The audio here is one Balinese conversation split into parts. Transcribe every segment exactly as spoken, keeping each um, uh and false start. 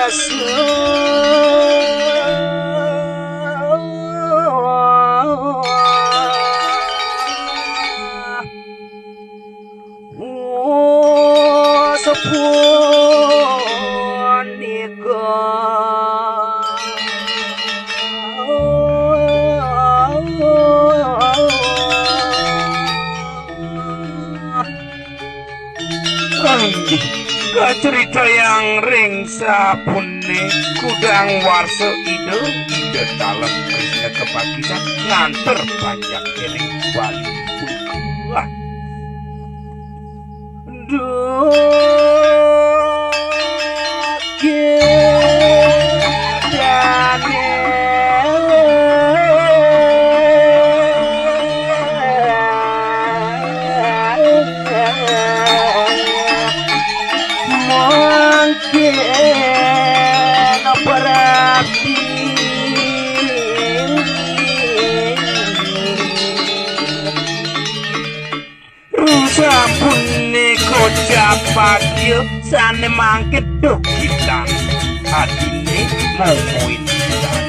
Oh, sapunika. Inggih, kacritayang ring sapunika, kudang warsa Ida, Ida Dalem Krishna kapakisan nganter panjak ring Bali punika. Duh, gedane. Mangkin berarti sapunika capagya sane mangke duh kitan adine mungkuin kitan.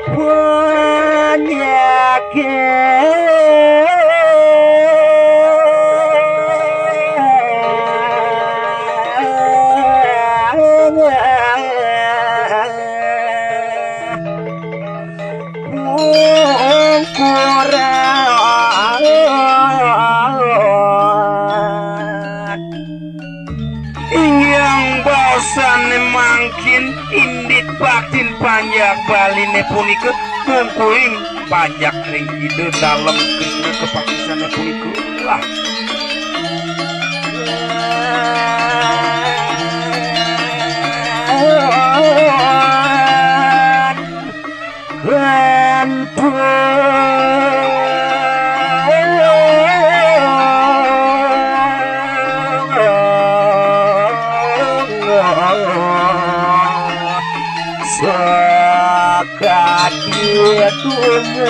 Wagen banyakin Inggiang baosane mangkin indit baktin panjak Baline punika mungkuing panjak ring Ida Dalem Krishna kapakisane punika. Lah. Kantun sakadi tubuh.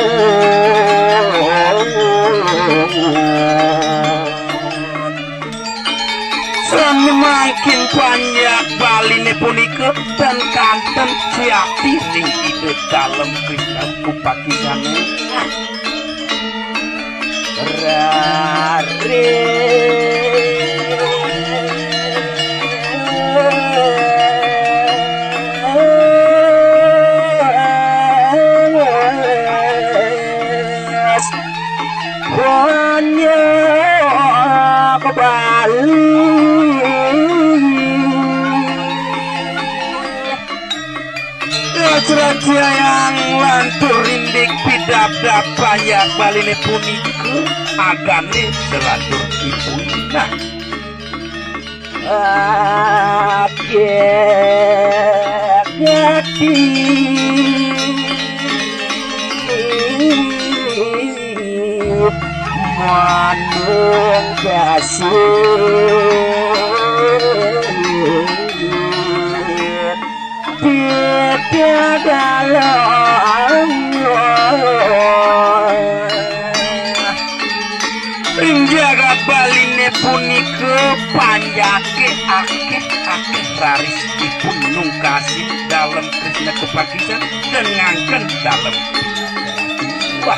Sane mangkin panjak Baline punika tan kanten siakti ring Ida Dalem Krishna kupakisane. Raris. Banyak Bali. Kacracayang lantur rindik pidabdab panjak Baline punika agane selantur ipun. Nah. Ake gati manung kasih. Beda dalam. Ring jagat Baline punika panjake akeh-akeh raris dipun nungkasin Dalem Krishna kapakisan dengangken Dalem. Wah.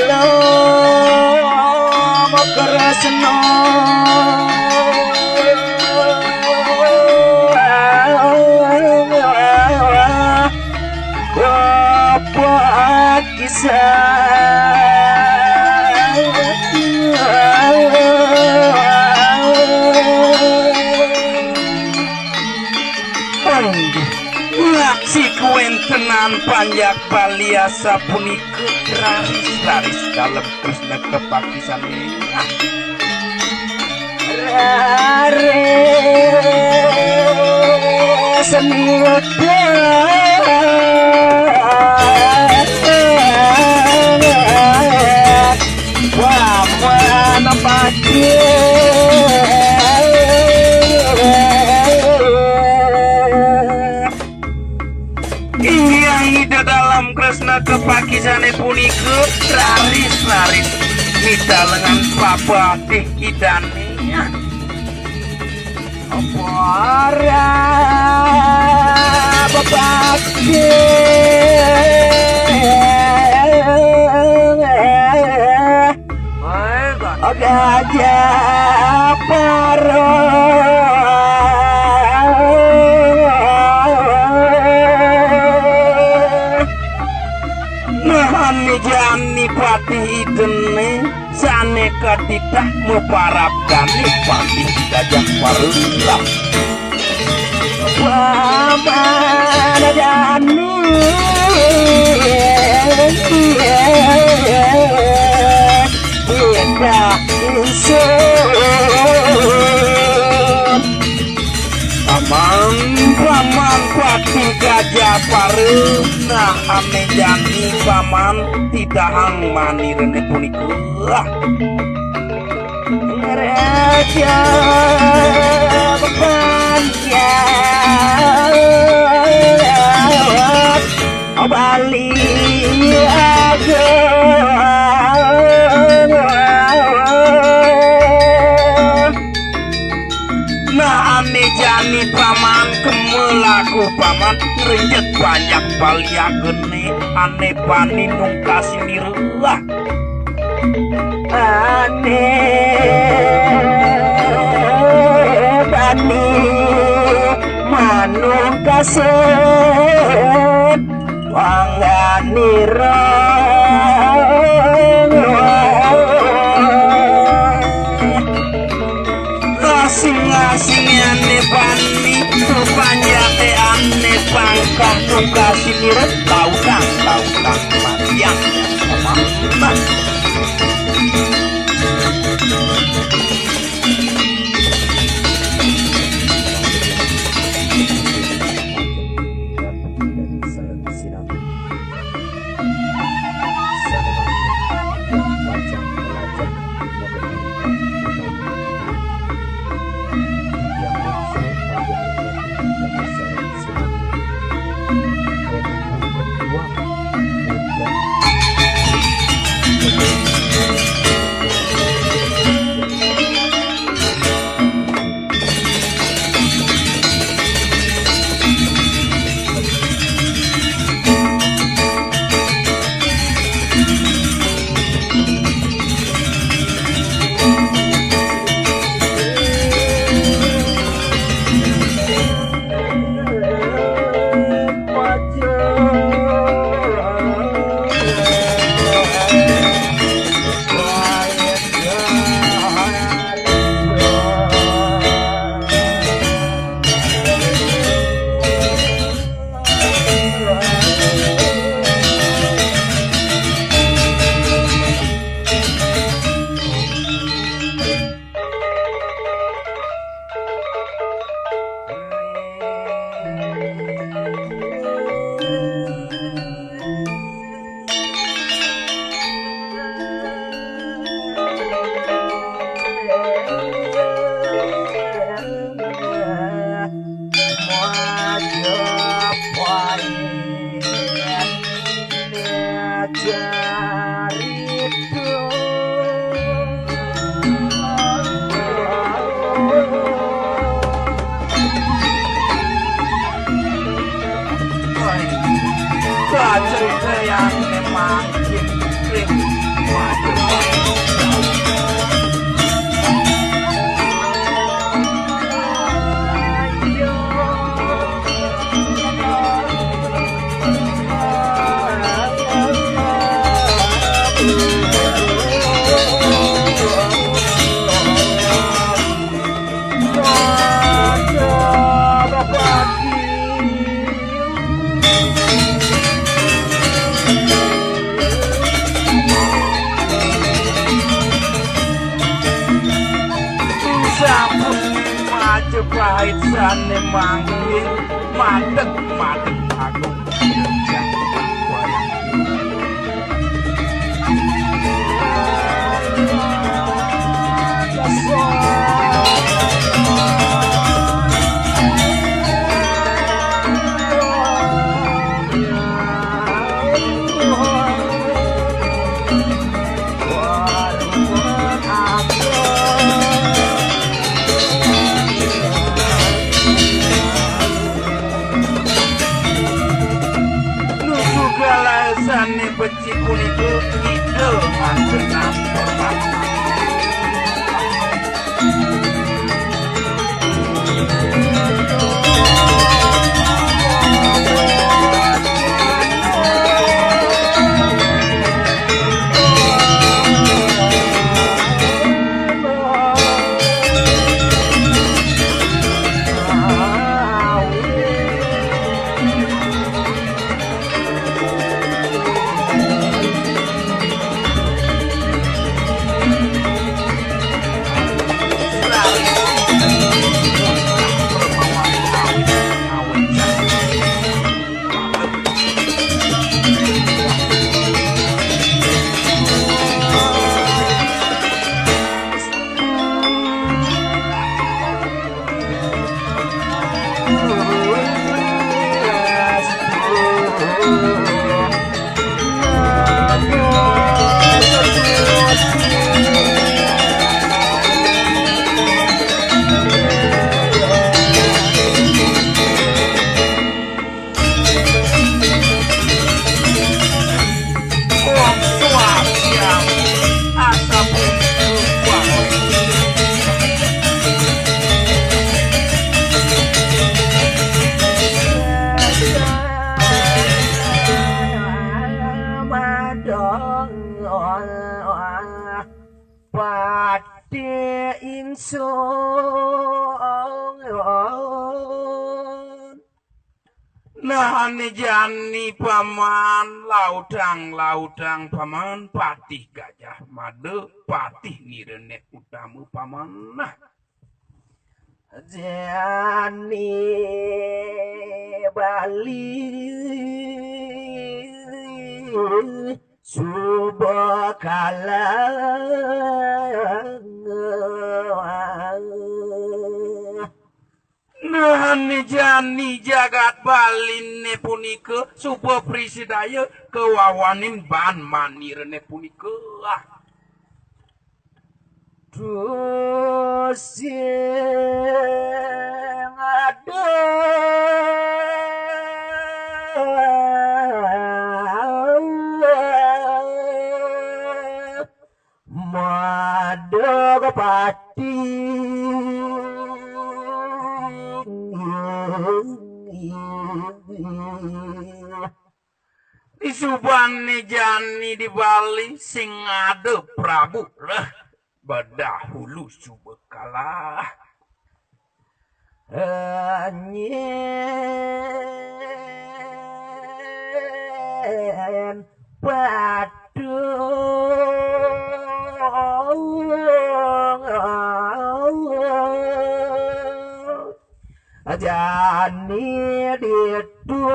Dalem Kresna Bapak Kisah. Panggih. Ngaksi kawentenan panjak Bali asapunika raris-raris Dalem Krishna kapakisan. Raris nita. Waman Inggih Ida Dalem Kresna kepakisane punika raris-raris mitalengan papatih kidane. Para bebakti Gajah Paro. Nah, ane jani patih idene sane katitah maparab dané patih Gajah Parulah. Paman jani idah ingsun. Paman, paman patih Gajah Paru, nah ane jani paman titahang manirene punika. Raja Panjabat Bali Agung. Nah, ane jani paman kemelaku paman ngrenjet banyak baliagene ane bani nungkasi nira. Ane bani manungkasin pangganira. Asing-asingane bani panjate ane pangkah tungkasin nira. Lautang, lautang, panjang. Paman. Sampun Majapahit sane mangkin madeg, madeg agung. Wayang. Nuju galasané becik punika, Ida mancenang hormat. Patih Ingsun. Nah, ané jani paman, lautang, lautang paman, Patih Gajah Mada, Patih Nirenek Utama paman. Nah. Jani Bali suba kalah. Nah, ané jani jagat Baliné punika suba prisidaya kawawanin ban manirené punika. Duh sing aduh madeg pati. Disubané jani di Bali sing ada Prabu Reh Bedahulu suba kalah. Nyén patuh jani ditung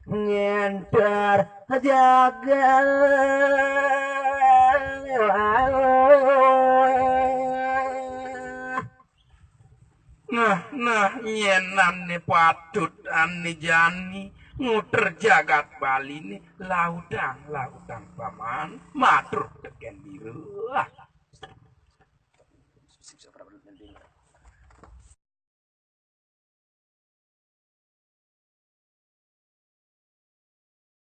ngénter jagat. Nah, nah, nyén ané patut ané jani nguter jagat Baliné, lautang, lautang paman, matur tekén dira.